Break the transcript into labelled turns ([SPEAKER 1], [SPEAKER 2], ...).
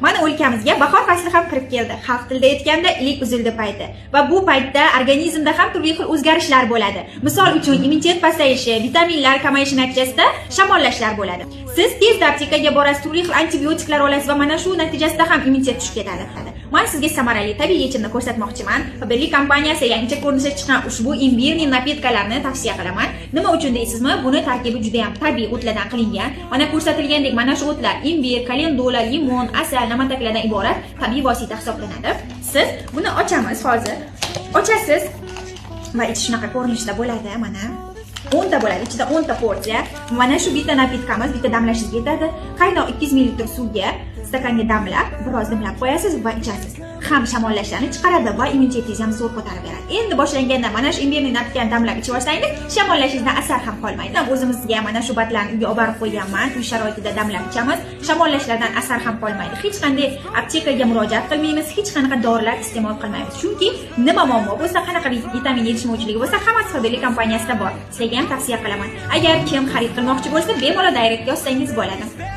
[SPEAKER 1] Mana o'lkamizga bahor fasli ham kirib keldi. Xalq tilida aytganda, ilik uzildi payti. Va bu paytda organizmda ham turli xil o'zgarishlar bo'ladi. Misol uchun, immunitet pasayishi, vitaminlar kamayishi natijasida shamollashlar bo'ladi. Siz tezda aptekaga borasiz, turli xil antibiotiklar olasiz va mana shu natijasida ham immunitet tushib ketadi. Men sizga samarali tabiiy yechimni ko'rsatmoqchiman. Faberlic kompaniyasi yangicha ko'rinishda chiqqan ushbu имбирный напитка larni tavsiya qilaman. Nima uchun deysizmi? Buni tarkibi juda ham tabiiy o'tlardan qilingan. Mana ko'rsatilgandek, mana shu o'tlar imbir, kalendula, limon, asal, na'mataklardan iborat tabiiy vosita hisoblanadi. Siz buni ochamiz hozir. Ochasiz va ichi shunaqa ko'rinishda bo'ladi, mana. 10 ta bo'ladi, ichida 10 ta porsiya. Mana shu bitta напитка miz bitta damlashingizga yetadi. Qaynoq 200 ml suvga stakanga damlab, biroz dimlab qo'yasiz va ichasiz. Ham shamollashlarni chiqaradi va immunitetingizni ham zo'r ko'tarib beradi. Endi boshlanganda mana shu имбирный напитка ni damlab ichib olsangiz, shamollashingizdan asar ham qolmaydi. O'zimizga mana shu batlarni uyga olib borib qo'yganman. Uy sharoitida damlab ichamiz. Shamollashlardan asar ham qolmaydi. Hech qanday aptekaga murojaat qilmaymiz, hech qanaqa dorilar iste'mol qilmaymiz. Chunki nima muammo bo'lsa, qanaqa vitamin yetishmovchiligi bo'lsa, hammasi Faberlic kompaniyasida bor. Sizlarga ham tavsiya qilaman. Agar kim xarid qilmoqchi bo'lsa, bemalol direct yozsangiz bo'ladi.